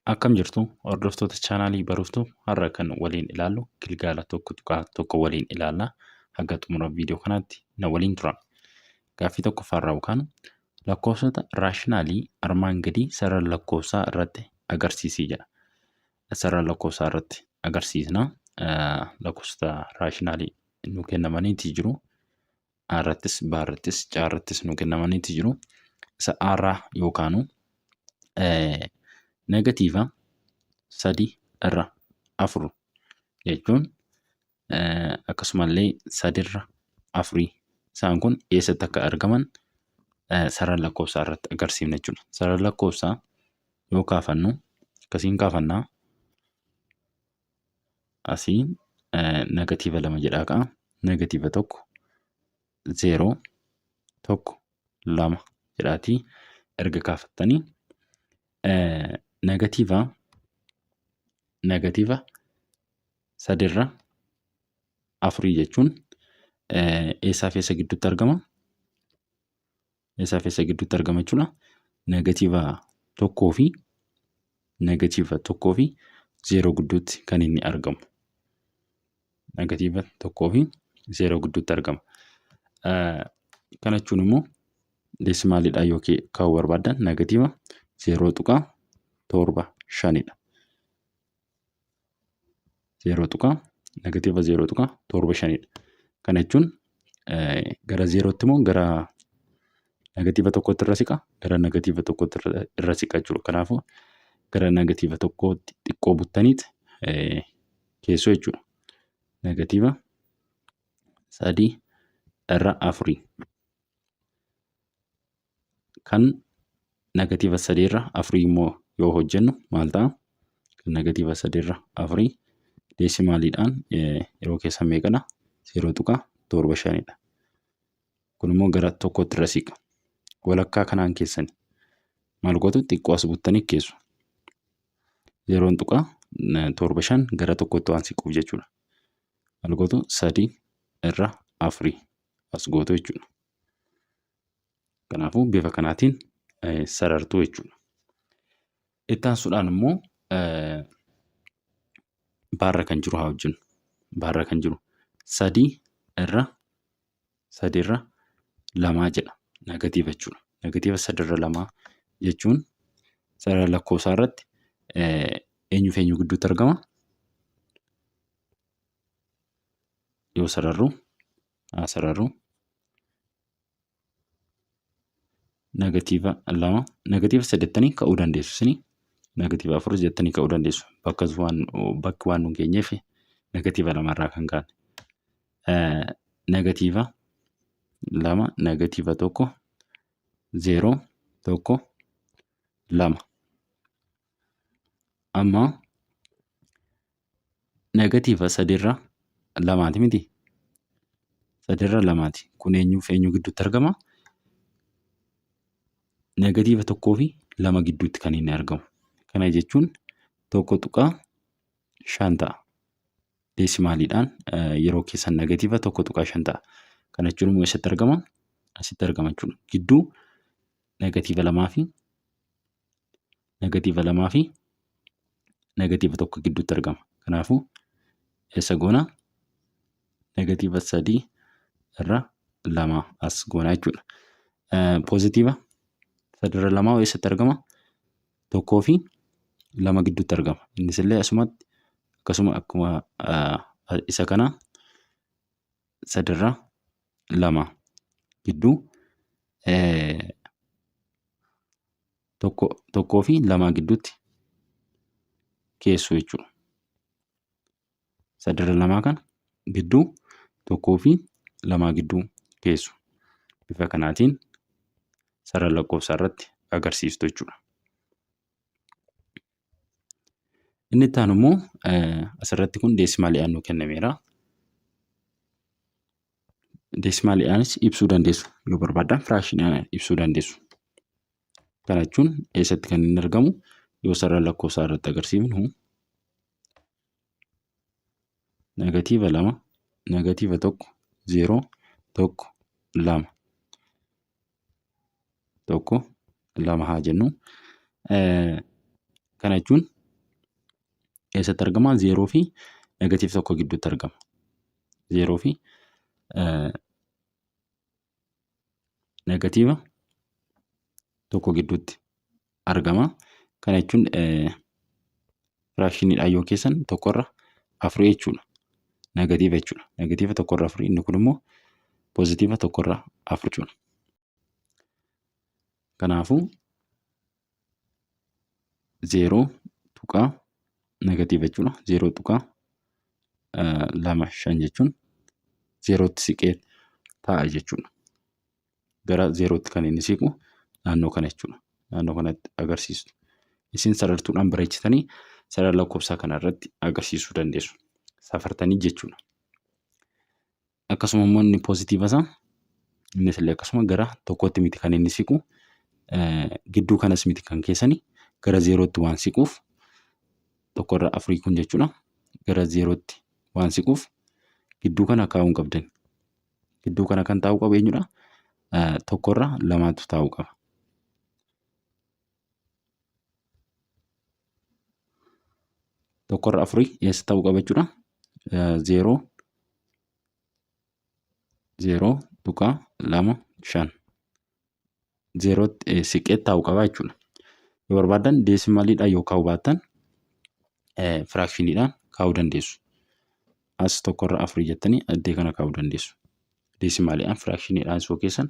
Akkam jirtu hordoftoota chaanaalii Baruuftuu har'a kan waliin ilaallu gilgaala 1.1 waliin ilaalla. Haga xumura viidiyoo kanaatti na waliin tura. Gaaffii tokkoffaarraa yookaan lakkoofsota raashinaalii armaan gadii sarara lakkoofsaa irratti agarsiisii jedha. Sarara lakkoofsaa irratti agarsiisna. Lakkoofsota raashinaalii nu kennamaniiti jiru. A irrattis, B irrattis, C irrattis nu kennamaniiti jiru. Isa A irraa yookaanu negatiiva 3 irra 4 jechuun akkasumallee 3 irra 4 isaan kun eessatti akka argaman sarara lakkoofsaa irratti agarsiifna jechuudha. Sarara lakkoofsaa yoo kaafannu akkasiin kaafannaa asii negatiiva 2 jedhaa ka'a. Negatiiva 1 0 1 2 jedhaatii erga kaafattanii negatiiva negatiiva sadirra afurii jechuun eessaa fi eessa gidduutti argama? Eessaa fi eessa gidduutti argama jechuudha. Negatiiva tokkoo fi negatiiva tokkoo fi zeeroo gidduutti kan inni argamu. Negatiiva tokkoo fi zeeroo gidduutti argama. Kana jechuun immoo deesimaaliidhaan yoo kaa'uu barbaaddan negatiiva 0.75dha. Zeeroo tuqaa negatiiva 0.75dha. Kana jechuun gara zeerootti immoo gara negatiiva tokkootti irra siqa gara negatiiva tokkootti irra siqa jechuudha. Kanaafuu gara negatiiva tokkootti xiqqoo buttaniit keessoo jechuudha. Negatiiva 3 irra afurii. Kan negatiiva 3 irra afurii immoo yoo hojjennu maal ta'a? Kan negatiiva 3 irra afurii deesimaaliidhaan yeroo keessan meeqadha? 0.75dha. Kun immoo gara tokkootti irra siqa. Walakkaa kanaan keessani. Maal gootu? Xiqqoo as buttanii keessu. Zeeroon tuqaa torba shan gara tokkootti waan siquuf jechuudha. Maal gootu? 3 irra afurii as gootu jechuudha. Kanaafuu bifa kanaatiin sarartuu jechuudha. Itti aansuudhaan immoo baarra kan jiru haa hojjennu. Baarra kan jiru 3 irra 3 irra lamaa jedha. Negatiiva jechuudha. Negatiiva 3 irra lamaa jechuun sarara lakkoofsaa irratti eenyu fi eenyu gidduutti argama? Yoo sararru haa sararru negatiiva 2 negatiiva 3 jettanii ka'uu dandeessu isin negatiiva 4 jettanii ka'uu dandeessu bakka waan bakki waan nu geenyeef negatiiva 2 irraa kan kaane negatiiva 2 negatiiva 1 0 1 2 amma Negatiiva sadiirra lamaati miti? Sadiirra lamaati. Kun eenyuuf eenyu gidduutti argama? Negatiiva tokkoo fi lama gidduutti kan inni argamu. Kana jechuun 1.5 ta'a. Deesimaaliidhaan yeroo keessan negatiiva 1.5 ta'a. Kana jechuun immoo eessatti argama? Asitti argama jechuudha. Gidduu negatiiva lamaa fi negatiiva lamaa fi negatiiva tokko gidduutti argama. Kanaafuu eessa goona? Negatiiva 3 irra 2 as goona jechuudha. Poozitiiva 3 irra 2 eessatti argama? Tokkoo fi lama gidduutti argama. Innis illee asumatti akkasuma akkuma isa kana 3 irra 2 gidduu tokkoo fi lamaa gidduutti keessu jechuudha. Sadirra lamaa kana gidduu tokkoo fi lamaa gidduu keessu. Bifa kanaatiin sarara lakkoofsaa irratti agarsiistu jechuudha. Inni itti aanu immoo asirratti kun deesimaaliidhaan nuu kennameera. Deesimaaliidhaanis ibsuu dandeessu yoo barbaaddan firaakshiniidhaan ibsuu dandeessu. Kana jechuun eessatti kan inni argamu yoo sarara lakkoofsaa irratti agarsiifnu negatiiva 2 negatiiva 1 0 1 2. Tokko lama haa jennu. Kana jechuun eessatti argama? Zeeroo fi negatiiv tokko gidduutti argama. Zeeroo fi negatiiva tokko gidduutti argama. Kana jechuun firaakshiniidhaan yoo keessan tokkorra afurii jechuudha. Negatiiva jechuudha. Negatiiva tokkorra afurii inni kun immoo poozitiiva tokkorra afur jechuudha. Kanaafuu zeeroo tuqaa negatiiva jechuudha. Zeeroo tuqaa lama shan jechuun zeerootti siqee taa'a jechuudha. Gara zeerootti kan inni siqu naannoo kana jechuudha. Naannoo kanatti agarsiistu. Isin sarartuudhaan bareechitanii sarara lakkoofsaa kana irratti agarsiisuu dandeessu. Safartanii jechuudha. Akkasuma immoo inni poozitiiva isaa innis illee akkasuma gara tokkotti miti kan inni siqu gidduu kanas miti kan keessani gara zeerootti waan siquuf tokkorra afurii kun jechuudha gara zeerootti waan siquuf gidduu kana kaa'uu hin qabdan. Gidduu kana kan taa'uu qabu eenyudha? Tokkorra lamaatu taa'uu qaba. Tokkorra afurii eessa ta'uu qaba jechuudha? Zeeroo zeeroo tuqaa lama shan zeerootti siqee taa'uu qaba jechuudha. Yoo barbaaddan deesimaaliidhaan yoo kaa'uu baattan firaakshiniidhaan kaa'uu dandeessu. As tokkorra afurii jettanii addee kana kaa'uu dandeessu. Deesimaaliidhaan firaakshiniidhaan yoo keessan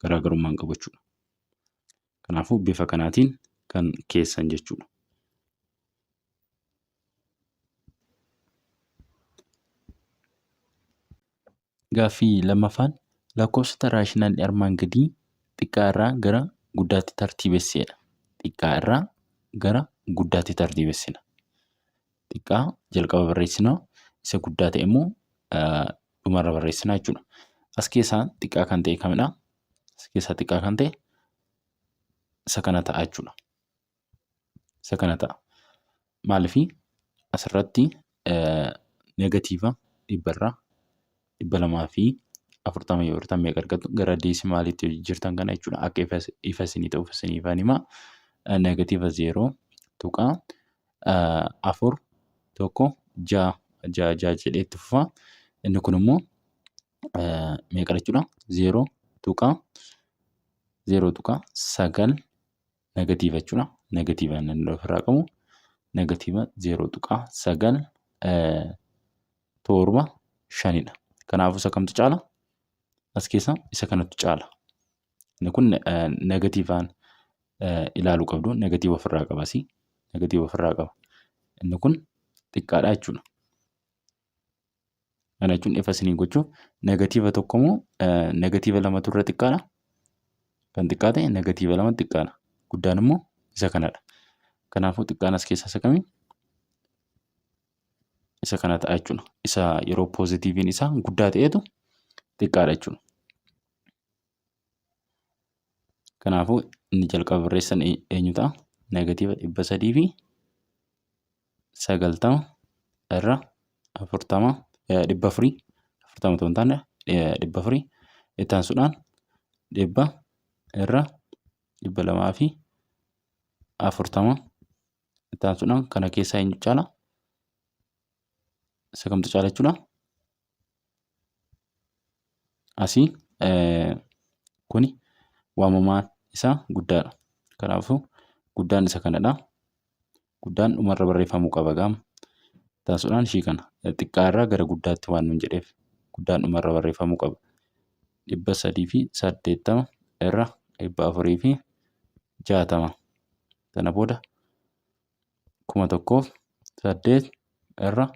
garaagarummaa hin qabu jechuudha. Kanaafuu bifa kanaatiin kan keessan jechuudha. Gaaffii lammaffaan lakkoofsota raashinaalii armaan gadii xiqqaa irraa gara guddaatti tartiibesseedha. Xiqqaa irraa gara guddaatti tartiibessina. Xiqqaa jalqaba barreessina isa guddaa ta'e immoo dhumarra barreessina jechuudha. As keessaa xiqqaa kan ta'e kamidha? As keessaa xiqqaa kan ta'e isa kana ta'a jechuudha. Isa kana ta'a. Maaliif asirratti negatiiva dhibbarraa 240 yoo hirtan meeqa argattu gara deesimaaliitti yoo jijjiirtan kana jechuudha. Akka ifa isinii ta'uuf isiniifan hima. Negatiiva zeeroo tuqaa afur tokko ja'a ja'a ja'a jedhee itti fufa. Inni kun immoo meeqa jechuudha? Zeeroo tuqaa zeeroo tuqaa sagal negatiiva jechuudha. Negatiiva inni ofirraa qabu negatiiva zeeroo tuqaa sagal torba shanidha. Kanaafuu isa kamtu caala? As keessa isa kanatu caala. Inni kun negatiivaan ilaaluu qabdu. Negatiiva ofirraa qaba asii. Negatiiva ofirraa qaba. Inni kun xiqqaadha jechuudha. Kana jechuun ifa isinii gochuuf negatiiva tokko moo negatiiva lamatu irra xiqqaadha? Kan xiqqaa ta'e negatiiva lama xiqqaadha. Guddaan immoo isa kanadha. Kanaafuu xiqqaan as keessaa isa kami? Isa kana ta'a jechuudha. Isa yeroo poozitiiviin isaa guddaa ta'etu xiqqaadha jechuudha. Kanaafuu inni jalqaba barreessan eenyu ta'a? Negatiiva 390 irra afurtama dhibba afurii afurtama otoo hin taane dhibba afurii itti aansuudhaan dhibba irra 240 itti aansuudhaan kana keessaa eenyu caala? Isa kamtu caala jechuudha? Asii kuni waamamaan isaa guddaadha. Kanaafuu guddaan isa kanadha. Guddaan dhumarra barreeffamuu qaba gaama. Itti aansuudhaan ishii kana xiqqaarraa gara guddaatti waan nuun jedheef guddaan dhumarra barreeffamuu qaba. 380 irra 460. Sana booda 1008 irra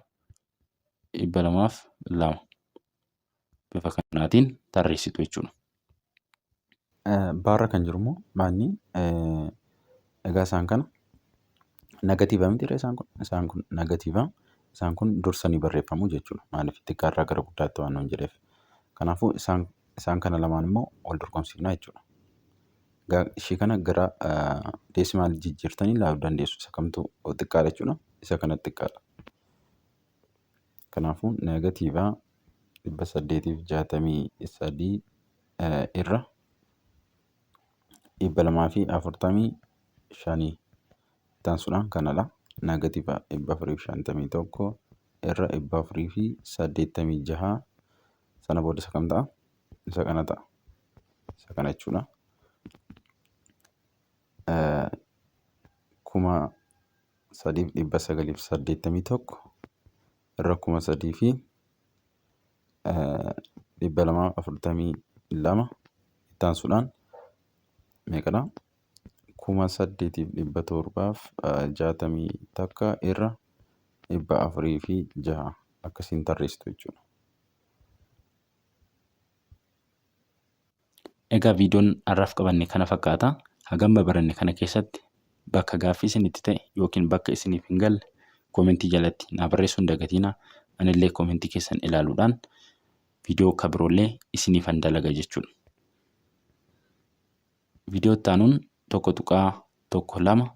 202 bifa kanaatiin tarreessitu jechuudha. Baarra kan jiru immoo maanni egaa isaan kana nagatiiva miti isaan kun isaan kun nagatiiva isaan kun dursanii barreeffamu jechuudha. Maaliif xiqqaarraa gara guddaatti waan nuun jedheef. Kanaafuu isaan isaan kana lamaan immoo wal dorgomsiifna jechuudha. Ishii kana gara deesimaalii jijjiirtanii ilaaluu dandeessu. Isa kamtu xiqqaadha jechuudha. Isa kanatu xiqqaadha. Kanaafuu negatiiva 863 irra 245. Itti aansuudhaan kanadha. Negative 451 irra 486. Sana booda isa kam ta'a? Isa kana ta'a. Isa kana jechuudha. 3981 irra 3242. Itti aansuudhaan meeqadha? 8761 irra 406. Akkasiin tarreessitu jechuudha. Egaa viidiyoon har'aaf qabanne kana fakkaata. Hagam baranne kana keessatti bakka gaaffii isinitti ta'e yookiin bakka isiniif hin galle koomentii jalatti naa barreessuu hin dagatinaa. Anillee koomentii keessan ilaaluudhaan viidiyoo ka biroollee isiniifan dalaga jechuudha. Viidiyoo itti aanuun 1.12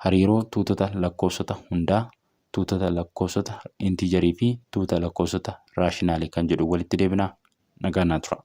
hariiroo tuutota lakkoofsota hundaa, tuutota lakkoofsota intiijarii fi tuuta lakkoofsota raashinaalii kan jedhu walitti deebina. Nagaan naa tura.